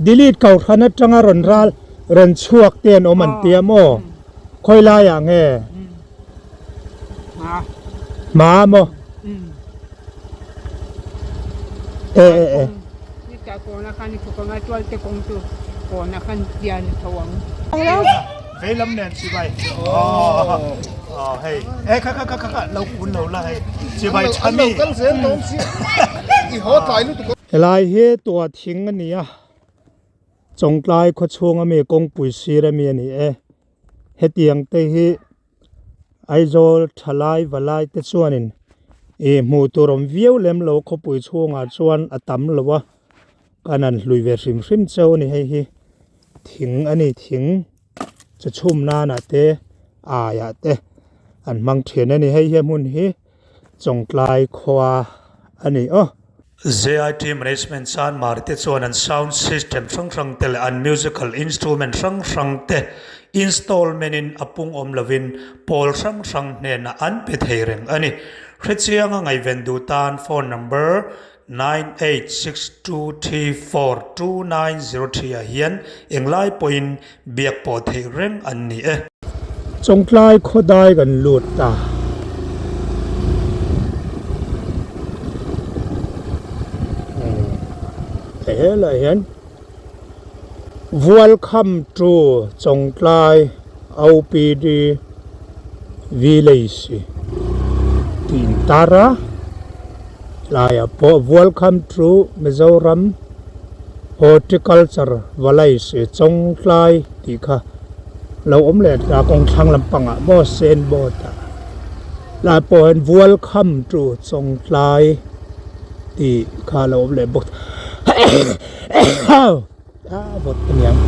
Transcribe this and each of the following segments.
Delete Kohhran atanga rawn ral rawn chhuak te an awm an tia maw? Khawi laiah nge? Hma maw? E e e. Veilam nen chibai aw hei e kha kha kha kha lo kun lo la hei chibai tha mi. Helai hi tua thing a ni a, Chawngtlai khaw chhung ami kawngpui sir ami a ni e. Hetiang te hi Aizawl thalai valai te chuanin ih hmuh tur awm viau lem lo khawpui chhungah chuan a tam lo a, kan han hlui ve hrim hrim cheu a ni hei hi thing a ni thing chu chhum nanah te aiah te an hmang thin a ni hei hi a hmun hi. Chawngtlai khua a ni aw. JIT Management Chanmar te chuan an sound system hrang hrang te leh an musical instrument hrang hrang te installment in a pung awm lovin pawl hrang hrang hnenah an pe thei reng a ni. Hrechianga ngaihven duh tan phone number 9862342903 ah hian englai pawhin biak pawh theih reng an ni e. Chawngtlai khawdai kan lut ta. Helai hian Vualkham to Chawngtlai OPD Village tih intar a. Tlaiah pawh Welcome to Mizoram Horticulture Village Chawngtlai tih kha lo awm leh ta kawng thlang lampangah maw sign board ah lai pawh hian Welcome to Chawngtlai tih kha lo awm leh bawk a vawt aniang.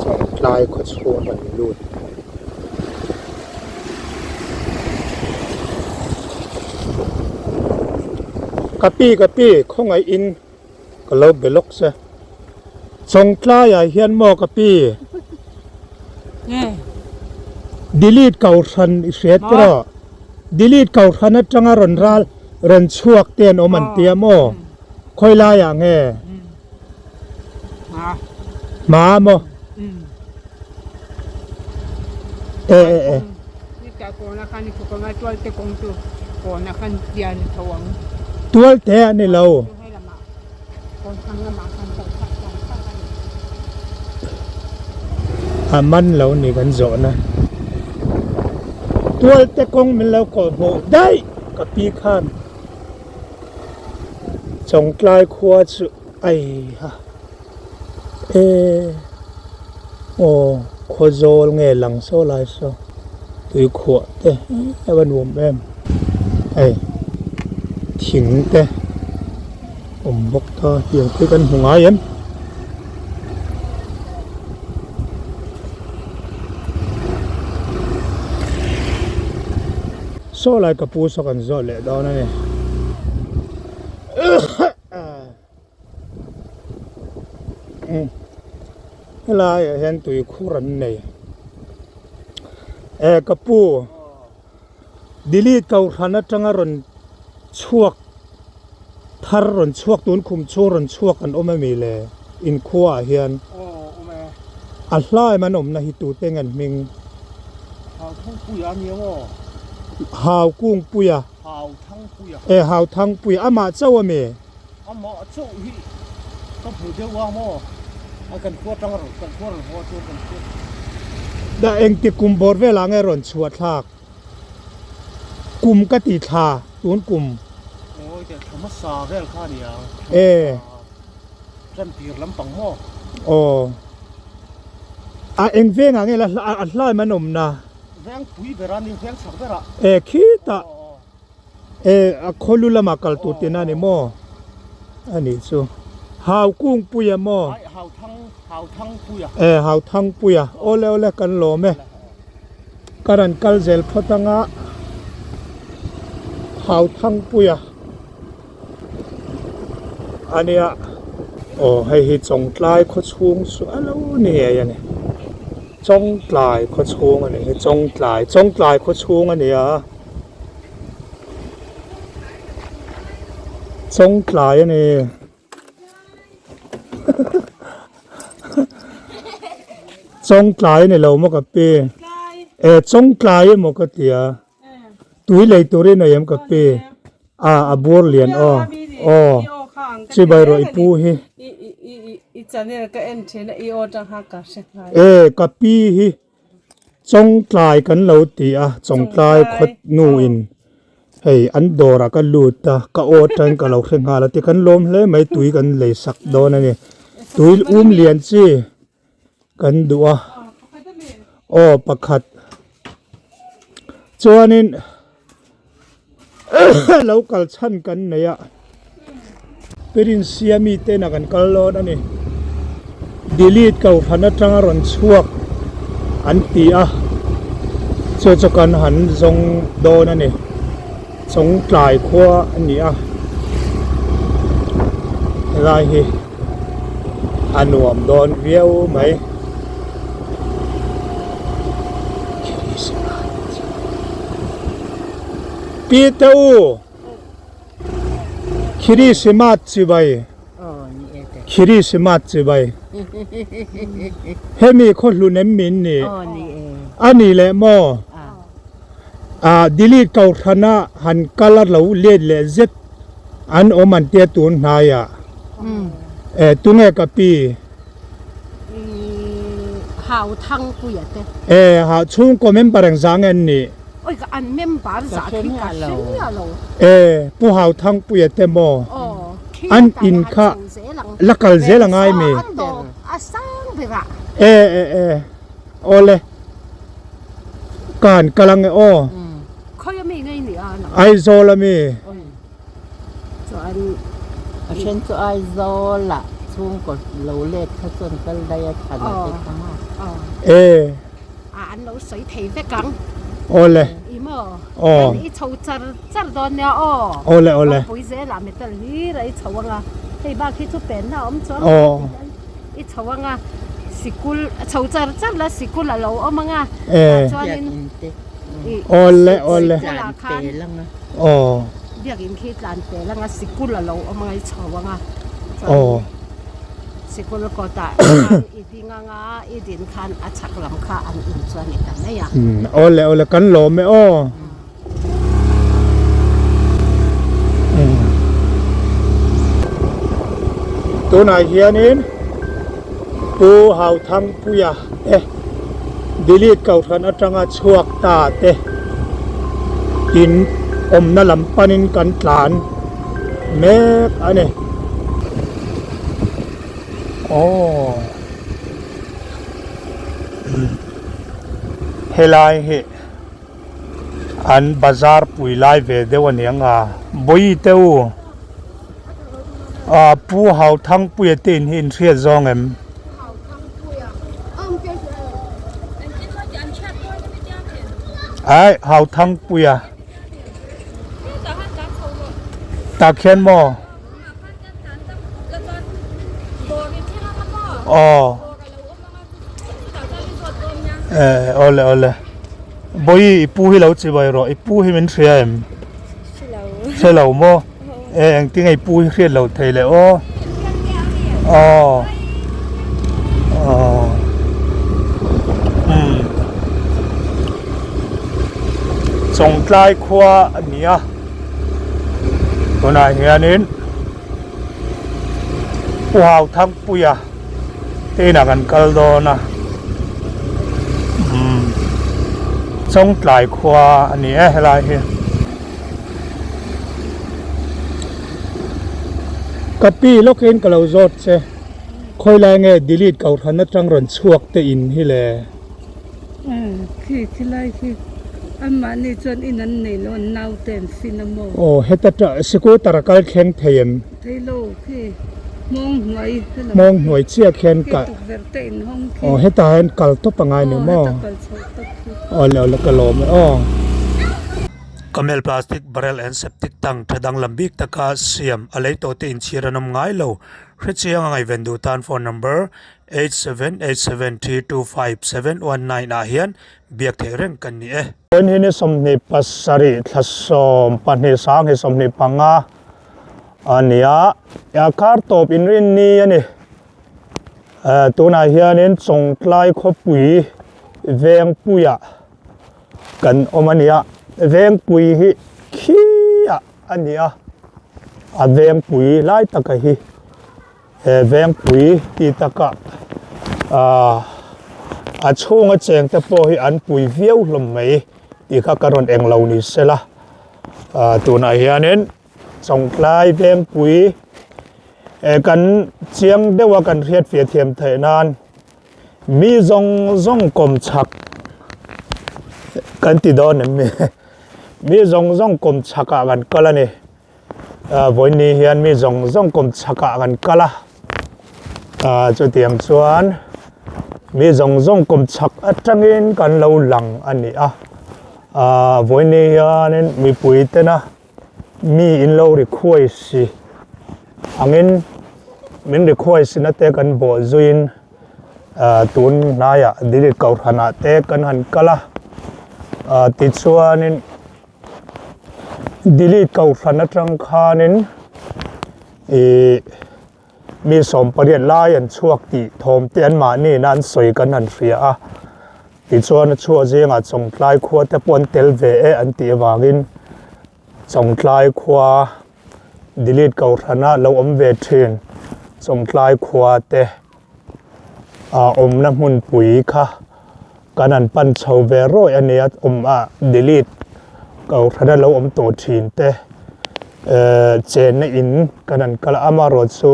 Chawngtlai khaw chhung an lut. Ka pi ka pi khawngaih in ka lo be lawk che. Chawngtlai ah hian maw ka pi? Delete kohhran i hriat te rawh. Delete kohhran atanga rawn ral rawn chhuak te an awm an tia maw? Khawi laiah nge? Hma maw? E e e. Tualte a ni lo. A man lo ni kan zawhna. Tualte kawng min lo kawh hmuh daih ka pi khan Chawngtlai khua chu aiha e aw Khawzawl nge lang saw lai saw tuikhuah te a va nuam em hei thing te awm bawk ta tiang te kan hmu ngai em. Saw lai ka pu saw kan zawh leh dawn a ni. Helai ah hian tui khur an nei e ka pu delete kohhran atanga rawn chhuak thar rawn chhuak tun khum chhung rawn chhuak an awm ami le inkhua ah hian a hlaim an awmna hi tute nge an hming Haukungpuia e Hauthangpuia amah chauh ami. Amah chauh hi ka hmu deuh a maw? A kan khua tang rawn kan khua rawn haw chuan kan khua. Dah engti kum bawr velah nge rawn chhuah thlak? Kum ka ti thla tun kum. Awi teh thla hmasa vel kha a ni ang. E. Tan tir lampang maw? Aw. A eng vengah nge la a hlaim an awmna? Veng pui berah ni veng chhak berah. E khitah. E a khawlu lama kal tur tihna a ni maw? A nih chu. Haukungpuia maw? E Hauthangpuia. Awle awle kan lawm e. Ka rawn kal zel phawt anga Hauthangpuia a nia. Aw hei hi Chawngtlai khaw chhung chu a lo ni ngei a ni. Chawngtlai khaw chhung a nih hi Chawngtlai Chawngtlai khaw chhung a ni a Chawngtlai a ni Chawngtlai a ni lo maw ka pi e Chawngtlai emaw ka ti a tui lei turin a em ka pi a a bur lian aw aw chibai rawh i pu hi e ka pi hi Chawngtlai kan lo ti a Chawngtlai khaw nu in hei an dawr ah ka lut a ka aw atangin ka lo hre nghal a ti kan lawm hle mai tui kan lei sak dawn a ni tui um lian chi kan duh a aw pakhat chuanin lo kal chhan kan nei a Pirinsia mi tena kan kal dawn a ni delete kohhran atanga rawn chhuak an ti a chu chu kan han zawng dawn a ni Chawngtlai khua a ni a helai hi a nuam dawn viau mai. Pi te u Khirisimat chibai Khirisimat chibai hemi khaw hlun em min ni a ni leh maw ah delete kohhrana han kal a lo let leh zet an awm an tia tun hnaiah e tunge ka pi. Hau thang puia te. E ha chhungkaw member eng zah nge an nih? Oi ka an member zah khi ka hre miah lo. E Pu Hau Thang puia te maw? An in kha la kal zel a ngai mi? A sang berah. E e e awle ka han kal ang e aw. Khawi ami ngei ni a nang? Aizawl ami. Chuan a then chu Aizawl ah chhungkaw lo let kha chuan kal daih a than a ti kha maw? E. A an lo sawi thei vek ang. Awle. I maw? Aw. Kan i chho char char dawn nia aw. Awle awle. Kawngpui zelah metal hlir a i chho ang a. Hei bak hi chu penna a awm chuang. Aw. I chho ang a. Sikul chho char char la sikul a lo awm ang a. E. Chuanin Awle awle. Sikul ah khan. Aw. Biakinn khi tlan pel anga sikul a lo awm anga i chho anga chuan sikul kawtah khan i ding anga i din khan a chhak lam kha an in chuan i ta mai a. Awle awle kan lawm e aw. Tunah hianin Pu Hauthangpuia te Delete Kohhran atanga chhuak ta te in awmna lam panin kan tlan mek a ni. Aww helai hi an bazar pui lai ve deuh a ni ang a bawi te u ah Pu Hauthangpuia te in hi in hriat zawng em? Ai Hauthangpuia tak hian maw aw eh awle awle bawi i pu hi lo chibai rawh i pu hi min hria em hre lo maw E engtin nge i pu hi hriat loh thei le aw aw aw umm Chawngtlai khua a ni a tunah hianin Pu Hauthangpuia te inah kan kal dawn a umm Chawngtlai khua a ni e helai hi. Ka pi lawkin ka lo zawt che khawi lai nge delete kohhran atang rawn chhuak te in hi le. Aw khi khi lai khi anmahni chuan in an nei lo an nau te an fin a maw. Aw heta ta scooter a kal thleng thei em. Thei lo khi hmawng hnuai helam. Hmawng hnuai chiah khian ka. Khi tukverh te in hawng khi. Aw hetah hian kal tawp a ngai ni maw. Aw heta kal chhoh tawp khi. Aw le aw le ka lawm e aw. Camel plastic barrel and septic tank tha danglam bik taka siam a lei tawh te inchhir an awm ngai lo. Hrechiang a ngaihven duh tan phone number 8787325719 ah hian biak theih reng kan ni e. Vawiin hi ni 27 thla 12 sang hi 25 a ni a, kar tawp inrin ni a ni. Tunah hianin Chawngtlai khawpui Vengpuiah kan awm a ni a, Vengpui hi khiah a ni a, a Vengpui lai taka hi he Vengpui tih takah ahh a chhunga cheng te pawh hi an pui viau hlawm mai tih kha ka rawn eng lo ni sela ahh tunah hianin Chawngtlai Vengpui eh kan chiang deuh a kan hriat fiah thiam theih nan mi zawng zawng kawm chhak kan ti dawn em ni mi zawng zawng kawm chhak ah kan kal a ni ah vawiin hian mi zawng zawng kawm chhak ah kan kal a ah chutiang chuan mi zawng zawng kawm chhak atangin kan lo lang a ni a ah vawiin hianin mipui tena Mi in lo request si angin min request na te kan bawh zuiin ah tun hnaiah Delete Kohhranah te kan han kal a ah tichuanin Delete Kohhran atang khanin ih mi 18 lai an chhuak tih thawm te an mahni in an sawi kan han hria a tichuan a chhuah zingah Chawngtlai khua te pawh an tel ve e an tih avangin Chawngtlai khua delete Kohhrana lo awm ve thin Chawngtlai khua te ah awmna hmunpui kha kan han pan chho ve rawih a nia awm a delete Kohhrana lo awm tawh thin te eh chenna in kan han kal a amaherawhchu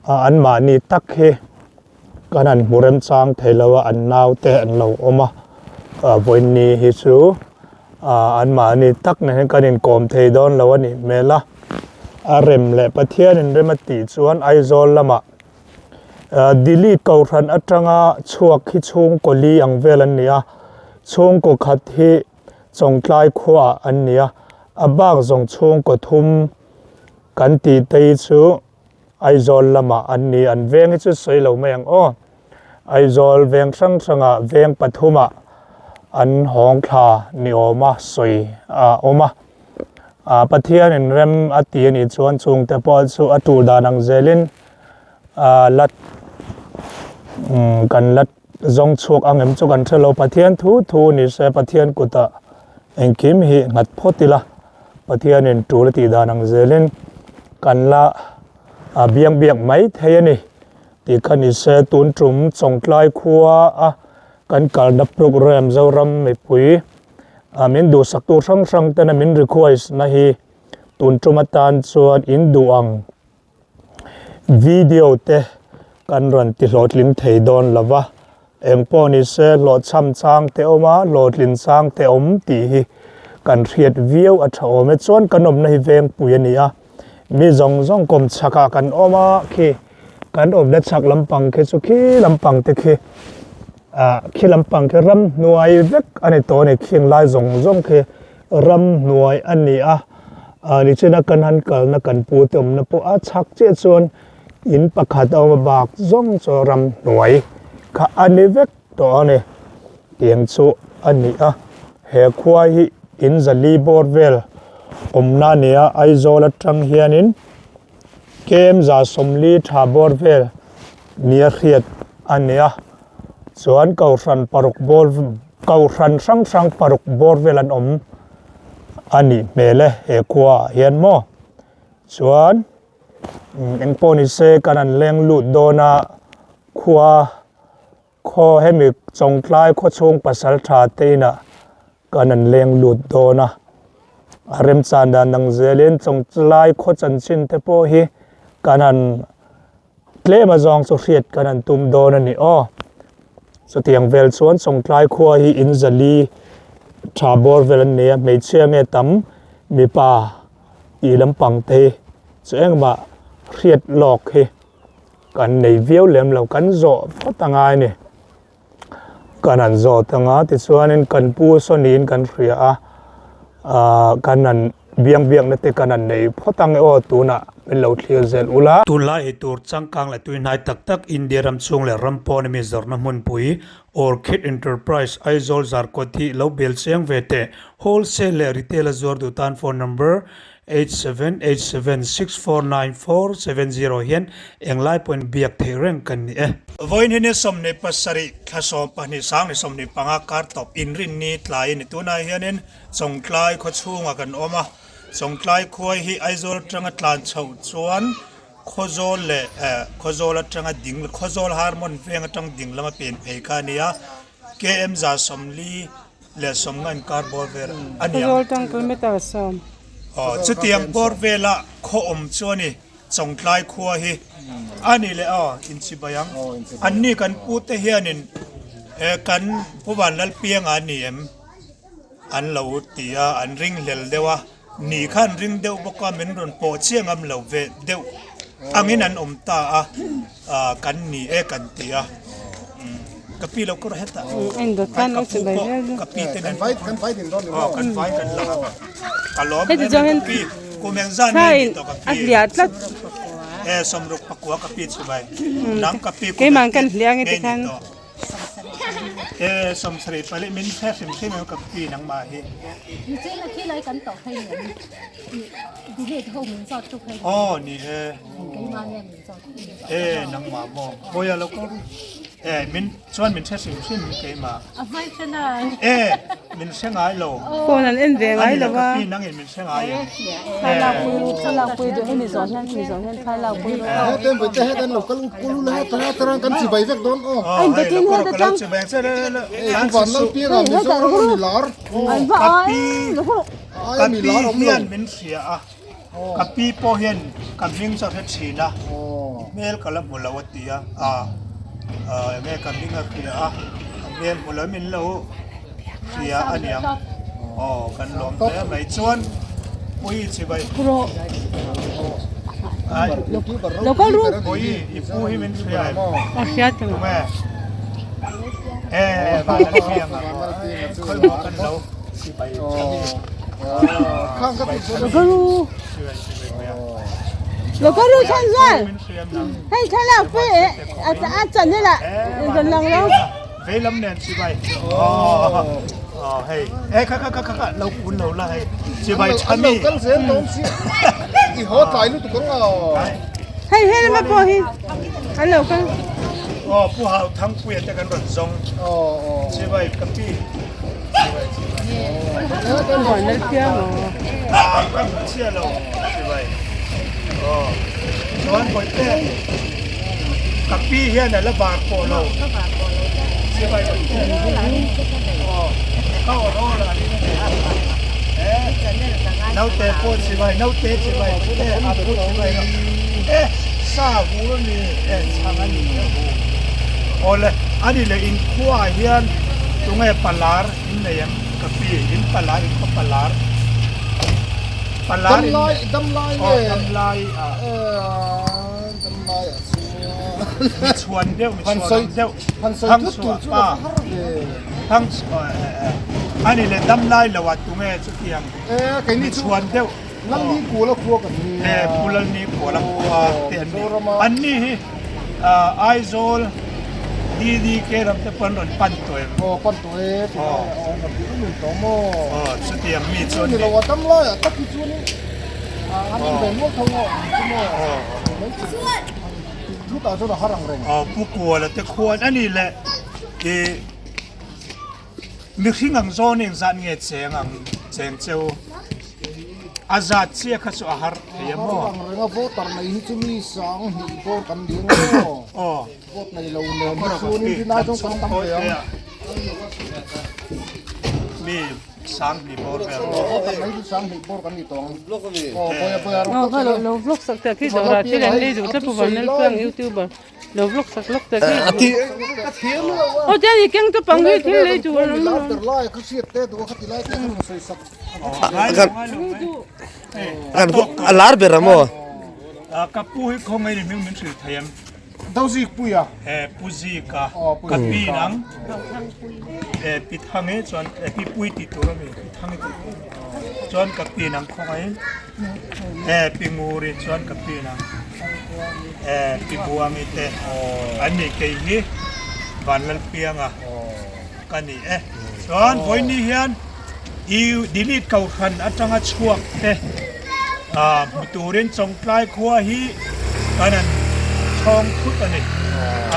an mahni tak hi kan han hmu remchang thei lo a an nau te an lo awm a ah vawiin hi chu ah an mahni tak nen hian kan inkawm thei dawn lo a nih hmel a a rem leh Pathian in rem a tih chuan Aizawl lamah ah Delhi Kohhran atanga chhuak hi chhungkaw li ang vel an ni a chhungkaw khat hi Chawngtlai khuaah an ni a a bak zawng chhungkaw thum kan tih te hi chu Aizawl lamah an ni an veng hi chu sawi lo mai ang aw. Aizawl veng hrang hrangah veng pathumah an hawng thla ni awma sawi a awm a. Ah Pathianin rem a ti a nih chuan chungte pawh chu a tul dan ang zelin ah la kan la zawng chhuak ang em chu kan hre lo. Pathian thu thu ni se Pathian kutah engkim hi nghat phawt ila. Pathianin tul a tih dan ang zelin kan la a biang biak mai thei a ni tih kha ni se tun tum Chawngtlai khua a kan kalna program Zoram mipui a min duhsak tu hrang hrang tena min request na hi tun tum atan chuan in duh ang Video te kan rawn ti hlawhtling thei dawn lo va, eng pawh ni se hlawhchham chang te awm a, hlawhtlin chang te awm tih hi kan hriat viau a tha awm e. Chuan kan awmna hi vengpui a ni a, mi zawng zawng kawm chhakah kan awm a, khi kan awmna chhak lampang khi chu khi lampang te khi ah khi lampang khi ramhnuai vek a ni tawh a ni, khing lai zawng zawng khi ramhnuai a ni a ah nichina kan han kalna kan pu te awmna pawh a chhak chiah chuan in pakhat a awm a bak zawng chu ramhnuai kha a ni vek tawh a ni tiang chu a ni a he khua hi in zali bawr vel awmna a ni a Aizawl atang hianin kem za sawmli tha bawr vel nia hriat a ni a chuan kohhran paruk bawr Kohhran hrang hrang paruk bawr vel an awm a nih hmel e he khua ah hian maw chuan eng pawh ni se kan han leng lut dawn a khua khaw hemi Chawngtlai khaw chhung pasal tha te inah kan han leng lut dawn a a remchan dan ang zelin Chawngtlai khaw chanchin te pawh hi kan han Tlem a zawng chu hriat kan han tum dawn a ni aw. Chutiang vel chuan Chawngtlai khua hi in zali tha bawr vel an nei a, hmeichhia nge tam mipa tih lampang te hi chu engmah hriat lawk hi kan nei viau lem lo, kan zawh phawt a ngai a ni. Kan han zawt anga tichuanin kan pu saw niin kan hria a, ah kan han biang biakna te kan han nei phawt ang e aw tunah. min lo thlir zel ula. Tunlai ei tur changkang leh tuihnai tak tak India ram chhung leh ram pawn ami zawrhna hmunpui Orchid Enterprise Aizawl Zarkawt hi lo bel chiang ve teh. Wholesale leh retail a zuar duh tan phone number 8787649470 hian englai pawhin biak theih reng kan ni e. Vawiin hi ni 27 thla 12 sang ni 25 kar tawp inrinni tlai a ni. Tunah hianin Chawngtlai khaw chhungah kan awm a, Chawngtlai khuai hi Aizawl atanga tlan chhoh chuan Khawzawl leh Khawzawl atanga ding Khawzawl Harmon veng atang ding lama pen phei kha a ni a, KM 40 leh sawmnga inkar bawr vel a ni ang. Khawzawl tang kilometer sawm. Aw, chutiang bawr vela khaw awm chu a ni, Chawngtlai khua hi a ni leh aw, inchibai ang. Anni kan pute hianin kan Pu Vanlalpianga a ni em? An lo ti a, an ringhlel deuh a, ni kha an ring deuh bawk a, min rawn pawh chiah ngam lo ve deuh angin an awm ta a, kan ni e kan ti a, ka pi lo kawr hetah ka pu pawh ka pi te nen aw kan vai kan lang a, ka lawm hle mai ka pi kum eng zan nge ni tawh ka pi e sawmruk pakua ka pi chu mai nang ka pi kum engtin nge ni tawh. E sawmsarih pali min hre hrim hrim em ka pi nangmah hi. Nichin a khi lai kan tawh phei ni em delete ho min zawt tu phei. Aw ni e. Keimah nge min zawt tu. E nangmah maw Bawiha lo ko ru. E min chuan min hre hrim hrim keimah. A hmai hre na. E min hre ngai lo. Phone an en ve ngai lo a. Ka pi nangin min hre ngai em. Thlalak pui ru thlalak pui duh hemi zawh hian hemi zawh hian thlalak pui ru. Heten vawi te heten lo kal ul ul he tara tara kan chibai vek dawn aw. A in datin heta tang. Hei van lal piang ah Mizoram a mi lar. An va ai lo ho. Ka pi hian min hria a ka pi pawh hian ka hming chu a hre thin a hmel ka la hmu lo a ti a enge ka hming a hria a ka hmel hmu lo min lo hria a niang aw kan lawm hle mai chuan pui chibai lo kal ru pui i pu hi min hria em a hria tu tunge e van an hria nga khawi maw kan lo chibai lo kal ru lo kal ru chhan zual hei thlalak pui a chan hela rawn lang lo Vei lam nen chibai aw hei e kha kha kha kha lo kun lo la hei chibai thami kal zel dawn si i haw tlai lutuk ang aw hei hei lama pawh hi an lo kal aw pu hau thangpuia te kan rawn zawng aw chibai ka pi chibai chibai Van lal piang aw ah ka hmu chiah lo chibai aw chuan bawihte Ka pi hian a la var pawh lo. Chibai ka pi. Aw, ka aw aw lah ni na eh. Naute pawh chibai, naute chibai te a pu chibai lo. Eh, sa hu a ni, eh chhang a ni a hu. Aw le, a ni le in khua ah hian tunge palar in nei em ka pi, in palar in khaw palar. Palar in Damlai, damlai nge. Aw, damlai ah. Mi chhuan deuh, mi chhuan ang deuh. Thang chhuah pa. Thang chhuah a ni le dam lai lo ah tunge chutiang mi chhuan deuh. Lalni kual a khua kan ni. E Pu Lalni kual a khua te an ni. An ni hi Aizawl DDK ram te pawh an rawn pan tawh em? Aw pan tawh e. Aw rawn ti rum tawh maw? Aw chutiang mi chu an ni. Ni lo a dam lai ah tak hi chuan in an in ve nual tho maw? Chu maw? Chutah chuan a har ang reng. Aw Pu Kuala te khuan a ni le i mihring ang zawn eng zat nge cheng ang cheng cheu a zat chiah kha chu a har thei a maw? A har ang reng a voter nei hi chu mi sang hnih bawr kan ni ang maw? Aw. Vote nei lo nen hi chuan in rinai chuan kan tam ve ang. Mi Sang hnih bawr vel. Aw kan mai chu sang hnih bawr kan ni tawh ang. Aw bawiha bawiha rawng Aw kha lo lo vlog sak ta khi dawrah thil an lei duh tlat pu Vanlalpiang youtuber lo vlog sak lawk ta khi. A ti a thiam lo a. Aw tiang i keng ta pang hi thil lei tur an awm lo. Ber lai kha hriat te duh a kha ti lai te kha rawn sawi sak. Kan a lar ber a maw? Ka pu hi khawngaih ni hming min hrilh thei em? Dozik puia. E Pu Zika ka pi nang e Pi Thangi chuan e Pi Pui tih tur a mi Pi Thangi tih tur chuan ka pi nang khawngaih e Pi Nguri chuan ka pi nang e Pi Buangi te an nih kei hi Vanlalpianga ka ni e chuan vawiin hian i delete kohhran atanga chhuak te ah hmu turin Chawngtlai khua hi kan han chhawng thut a ni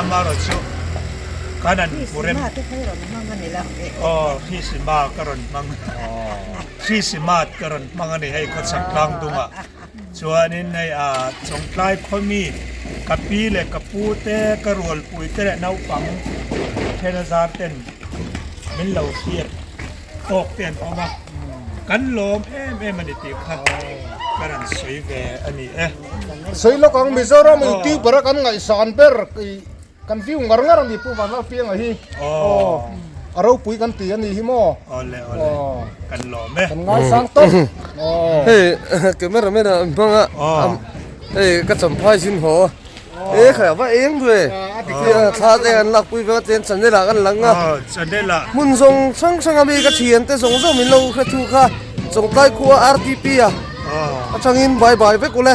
amaherawhchu kan han hmu rem aw Krismas ka rawn hmang Krismas ka rawn hmang a ni hei khawchhak tlang dungah chuanin hei ah Chawngtlai khaw mi ka pi leh ka pu te ka rualpui te leh naupang thena zar ten min lo hriat tawk te an awm a, kan lawm em em a ni tih kha ka rawn sawi ve a ni e. Sawi lawk ang Mizoram YouTuber a kan ngaihsan ber kan view ngar ngar a ni Pu Vanlalpianga hi aw a ropui kan ti a ni hi maw Awle awle kan lawm e. Kan ngaisang tawp aw. Hei camera man ah an hmang a hei ka champhai zin haw. E khai va eng ve thla te an lak pui vek a chen channel ah kan lang a channel ah hmun zawng hrang hrang ami ka thian te zawng zawng min lo hre thu kha Chawngtlai khua RTP a atangin bye bye vek ule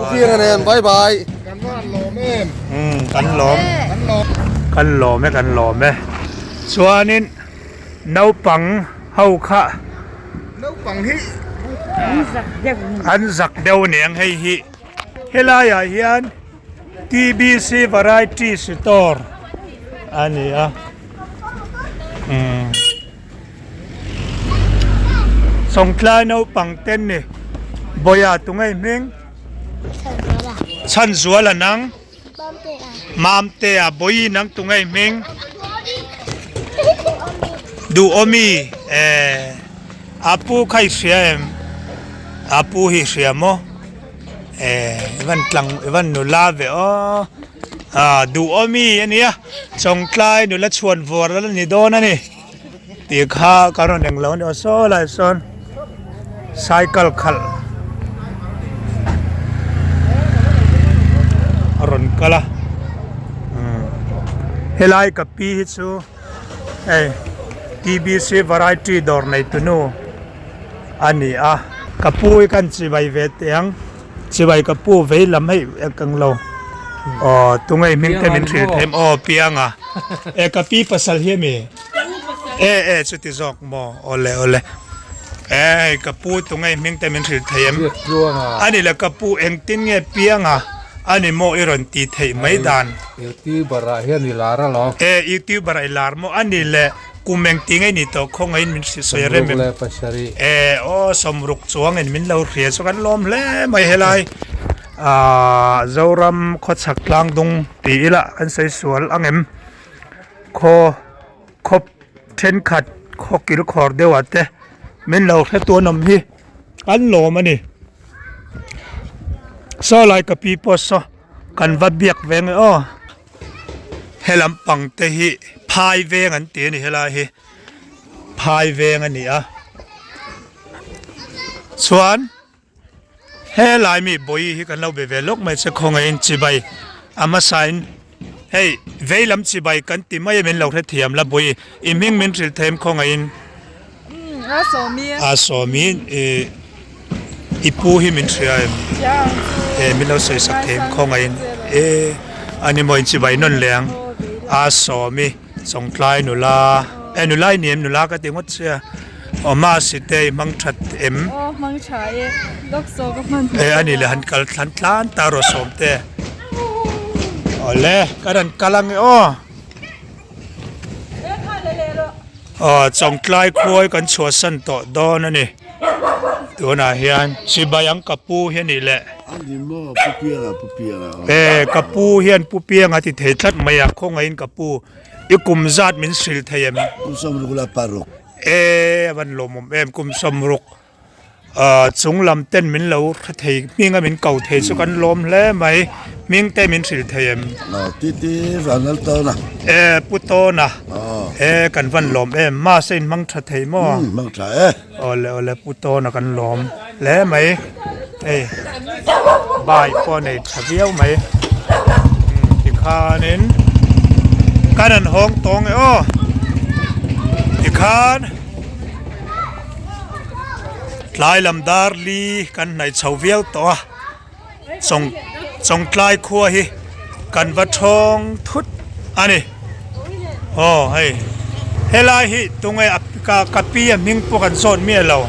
u piang nen bye bye kan va han lawm em kan lawm kan lawm e kan lawm e chuanin naupang ho kha naupang hi an zak deuh aniang hei hi. Helaiah hian TBC Variety Store a ni a umm Chawngtlai naupang ten ni Bawia tunge hming Chhanzuala nang Mamtea Bawi nang tunge hming Duhawmi eh Apu kha i hria em Apu hi i hria maw Eh i van tlang i van nula ve aw ah Duhawmi a nia Chawngtlai nula chhuan vawr la ni dawn a ni tih kha ka rawn englo a ni aw saw lai sawn cycle khalh a rawn kal a umm helai ka pi hi chu hei T_B_C variety dawr nei tunu a ni a ka pu hi kan chibai ve teh ang chibai ka pu vei lam hei ek ang lo aw tunge hming te min hrilh theih aw pianga e ka pi pasal hi ami e e chuti zawk maw awle awle e hei ka pu tunge hming te min hrilh theih em ani le ka pu engtin nge pianga ani maw i rawn tih theih mai dan youtuber ah hian i lar alawm e youtuber ah i lar maw ani le. Kum eng ti ngei ni tawh khawngaih in min hrilh sawi a rem em? E aw sawmruk chuang in min lo hria chu kan lawm hle mai helai ah Zoram khawchhak tlang dung ti ila kan sawi sual ang em khaw khaw thenkhat khaw kil khawr deuh ah te min lo hre tu an awm hi kan lawm a ni saw lai ka pi pawh saw kan va biak ve ang e aw. He lampang te hi phai veng an ti a ni helai hi phai veng a ni a chuan helai mi bawi hi kan lo be ve lawk mai che khawngaihin chibai a hmasa in hei vei lam chibai kan ti mai a min lo hrethiam la bawi i hming min hrilh theim khawngaihin a sawmi ih i pu hi min hria em e min lo sawi sak thei em khawngaihin e ani maw inchibai nawn leh ang a sawmi chawngtlai nula e nula i ni em nula ka ti ngawt che a aw mahse te i hmang that em e ani leh han kal thlan tlan ta rawh sawm te awle ka rawn kal ang e aw. Aw Chawngtlai khuai kan chhuahsan tawh dawn a ni tunah hian chibai ang ka pu hi a nih leh e ka pu hian pu pianga ti thei tlat mai a khawngaihin ka pu i kum zat min hrilh thei em e a van lawmawm em kum sawmruk. Ahh chung lam ten min lo hre thei hming a min ko thei chu kan lawm hle mai hming te min hrilh thei em titi vanlal tawna e pu tawna e kan van lawm em mahse in hmang tha thei maw hmang tha e awle awle pu tawna kan lawm hle mai hei bike pawh a nei tha viau mai. Tikhanin kan an hawng tawng e aw tikhan tlai lam dar li kan hnaih chho viau tawh a chawng chawngtlai khua hi kan va thawng thut a ni aw hei helai hi tunge a ka ka pi a hming pawh kan zawt miah lo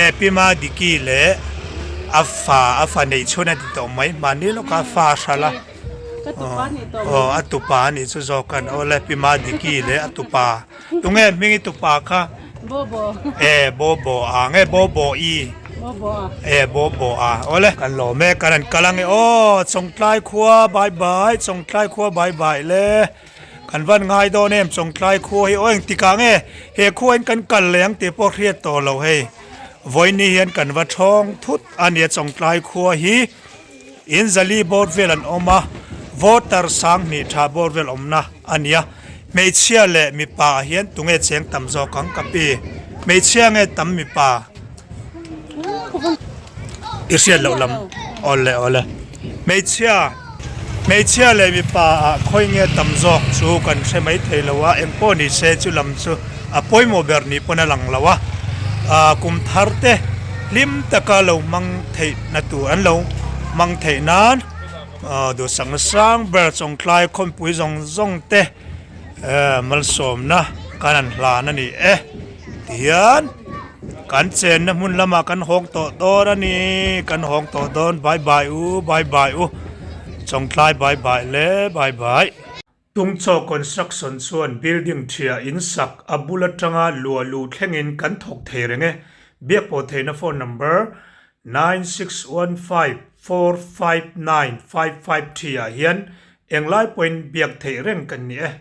e pi Madiki leh. A fa a fa neih chhun a ti tawh mai mahni lawka fa a hralh a aw a tupa a nih chu zawk an awle pi Madiki leh a tupa tunge hming i tupa kha e Bobo a nge Bobo i e Bobo a awle kan lawm e kan han kal ange aw Chawngtlai khua bye bye Chawngtlai khua bye bye le kan van ngai dawn em Chawngtlai khua hi aw engtikah nge he khua in kan kal leh ang tih pawh hriat tawh lo hei. Vawiini hian kan va thawng thut a nia Chawngtlai khua hi in zali bawr vel an awm a voter sanghnih tha bawr vel awmna a nia hmeichhia leh mipa ah hian tunge cheng tam zawk ang ka pi hmeichhia nge tam mipa i hriat loh lam awle awle hmeichhia hmeichhia leh mipa ah khawi nge tam zawk chu kan hre mai thei lo a engpawh ni se chu lam chu a pawimawh ber ni pawn a lang lo a ah kum thar te hlim taka lo hmang theih na tur an lo hmang theih nan ah duhsakna sang ber chawngtlai khawmpui zawng zawng te eh malsawmna kan han hlan a ni e tihian. Kan chenna hmun lamah kan hawng tawh dawn a ni kan hawng tawh dawn bye bye u bye bye u Chawngtlai bye bye le bye bye. Tungchaw construction chuan building thiah in sak a bul atanga luah luh thlengin kan thawk thei reng e. Biak pawh theihna phone number 9615459553 ah hian englai pawhin biak theih reng kan ni e.